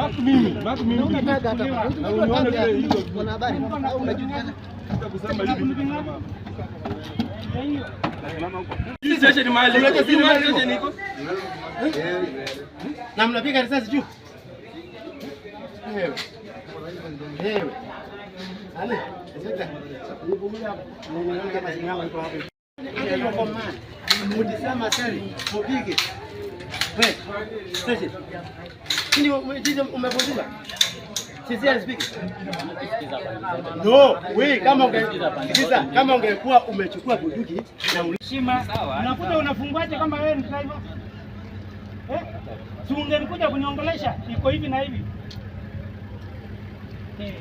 Mark mimi. Na unione vile hizo. Kusema hivi. Hii station mahali. Hii mahali station iko. Na mnapiga risasi juu. Wewe. Wewe. Ali, sasa. Kama simu yangu iko hapo. Hata hiyo command. Mudisema sasa, mupige. Wewe. Sasa. Ndio umevunjika. Sincerely speaking. No, we kama ungesikiza, kama ungekuwa umechukua bunduki na Heshima. Unakuja unafunguaje kama wewe ni driver? Eh? Si ungenikuja kuniongelesha iko hivi na hivi. Eh.